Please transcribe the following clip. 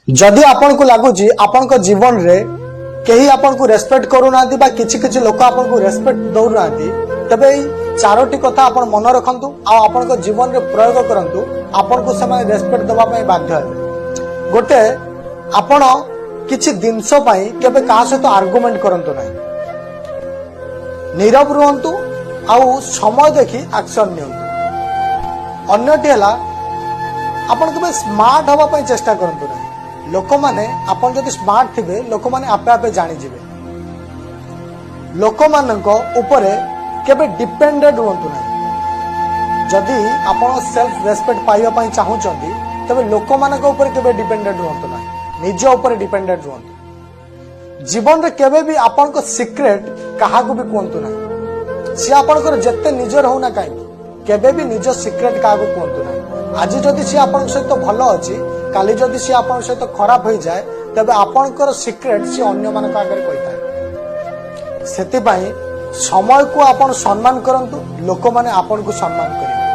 ଯଦି ଆପଣଙ୍କୁ ଲାଗୁଛି ଆପଣଙ୍କ ଜୀବନରେ କେହି ଆପଣଙ୍କୁ ରେସ୍ପେକ୍ଟ କରୁନାହାନ୍ତି ବା କିଛି କିଛି ଲୋକ ଆପଣଙ୍କୁ ରେସ୍ପେକ୍ଟ ଦଉନାହାନ୍ତି, ତେବେ ଏଇ ଚାରୋଟି କଥା ଆପଣ ମନେ ରଖନ୍ତୁ ଆଉ ଆପଣଙ୍କ ଜୀବନରେ ପ୍ରୟୋଗ କରନ୍ତୁ। ଆପଣଙ୍କୁ ସେମାନେ ରେସ୍ପେକ୍ଟ ଦେବା ପାଇଁ ବାଧ୍ୟ ହେବେ। ଗୋଟେ, ଆପଣ କିଛି ଜିନିଷ ପାଇଁ କେବେ କାହା ସହିତ ଆର୍ଗୁମେଣ୍ଟ କରନ୍ତୁ ନାହିଁ। ନୀରବ ରୁହନ୍ତୁ ଆଉ ସମୟ ଦେଖି ଆକ୍ସନ ନିଅନ୍ତୁ। ଅନ୍ୟଟି ହେଲା, ଆପଣ କେବେ ସ୍ମାର୍ଟ ହେବା ପାଇଁ ଚେଷ୍ଟା କରନ୍ତୁ ନାହିଁ। ଲୋକମାନେ, ଆପଣ ଯଦି ସ୍ମାର୍ଟ ଥିବେ, ଲୋକମାନେ ଆପେ ଆପେ ଜାଣିଯିବେ। ଲୋକମାନଙ୍କ ଉପରେ କେବେ ଡିପେଣ୍ଡେଣ୍ଟ ରୁହନ୍ତୁ ନାହିଁ। ଯଦି ଆପଣ ସେଲ୍ଫ ରେସ୍ପେକ୍ଟ ପାଇବା ପାଇଁ ଚାହୁଁଛନ୍ତି, ତେବେ ଲୋକମାନଙ୍କ ଉପରେ କେବେ ଡିପେଣ୍ଡେଣ୍ଟ ରୁହନ୍ତୁ ନାହିଁ, ନିଜ ଉପରେ ଡିପେଣ୍ଡେଣ୍ଟ ରୁହନ୍ତୁ। ଜୀବନରେ କେବେ ବି ଆପଣଙ୍କ ସିକ୍ରେଟ କାହାକୁ ବି କୁହନ୍ତୁ ନାହିଁ। ସିଏ ଆପଣଙ୍କର ଯେତେ ନିଜର ହଉନା କାହିଁକି, କେବେ ବି ନିଜ ସିକ୍ରେଟ କାହାକୁ କୁହନ୍ତୁ ନାହିଁ। ଆଜି ଯଦି ସିଏ ଆପଣଙ୍କ ସହିତ ଭଲ ଅଛି, କାଲି ଯଦି ସିଏ ଆପଣଙ୍କ ସହିତ ଖରାପ ହେଇଯାଏ, ତେବେ ଆପଣଙ୍କର ସିକ୍ରେଟ ସିଏ ଅନ୍ୟମାନଙ୍କ ଆଗରେ କହିଥାଏ। ସେଥିପାଇଁ ସମୟକୁ ଆପଣ ସମ୍ମାନ କରନ୍ତୁ, ଲୋକମାନେ ଆପଣଙ୍କୁ ସମ୍ମାନ କରିବେ।